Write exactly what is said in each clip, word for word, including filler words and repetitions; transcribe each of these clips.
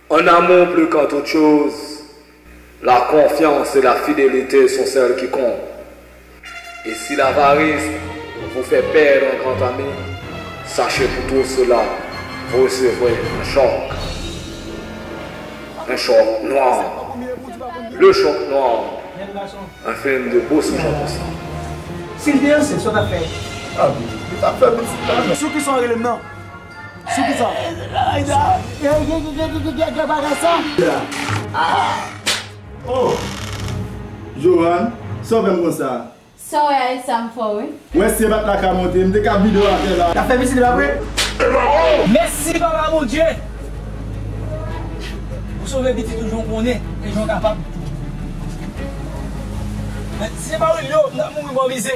En amour, plus qu'en toute chose, la confiance et la fidélité sont celles qui comptent. Et si l'avarice vous fait perdre un grand ami, sachez pour tout cela, vous recevrez un choc. Un choc noir. Le choc noir. Un film de Bosco Jean Toussaint. Si l te anse, sa w t ap fè? Ah, li t ap fè pitit la, men. Sou ki sa w rele m nan? Sou ki sa? Gen bagay sa? Oh! Johan, sa w fè m konsa? Sa w wè a, e sa m fè w, wi. Wè si e bat la ka monte, m te ka vide w atè la. L ap fè pitit la vre? Mèsi, Papa Bondye! Ou sove pitit ou jan w konnen e jan w kapab. Men si se pa Wilio, m t ap mouri bò mizè.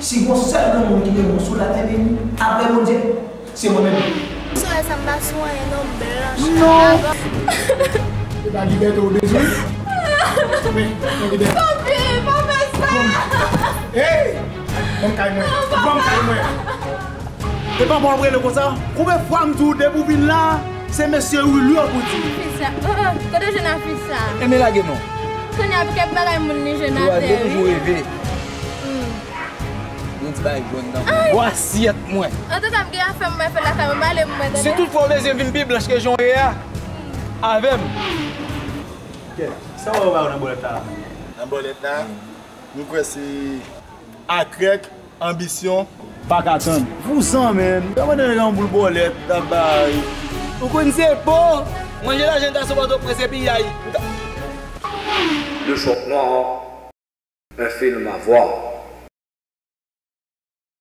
Si gon sèl granmoun ki renmen w sou latè, Deni, apre Bondye, se mwen menm. Sou wè sa m pa sou anyen non, m blanch. Non! E pa libète w bezwen? Men, men libète. Tanpri, pa fè sa! Hey! Ban m kay mwen. Ban m kay mwen. E pa bon ap rele konsa? Konbyen fwa m di w depi w vin la, se mesye Wilio pou di? Fi sa, oh, oh, kote w jwenn a fi sa? Enben lage non. Kounye a pou kèk bagay moun li jwenn atè, wi. Reve. Yon ti bagay jwenn nan bò asyèt mwen. Antanta m gen afè m mwen fè lakay mwen, m ale mwen, tande? Si tout fwa w bezwen vin pi blanch ke jan w ye a, avè m. Kè, sa w wè w pa wè nan bòlèt la? Nan bòlèt la, m kwè se akrèk, anbisyon. Pa ka tann. Vouzan, menn. Sa mande nèg yon boul bòlèt, t ap bay. Ou konn se po. Manje lajan ta sou Pòtoprens epi yay. Le choc noir, un film à voir.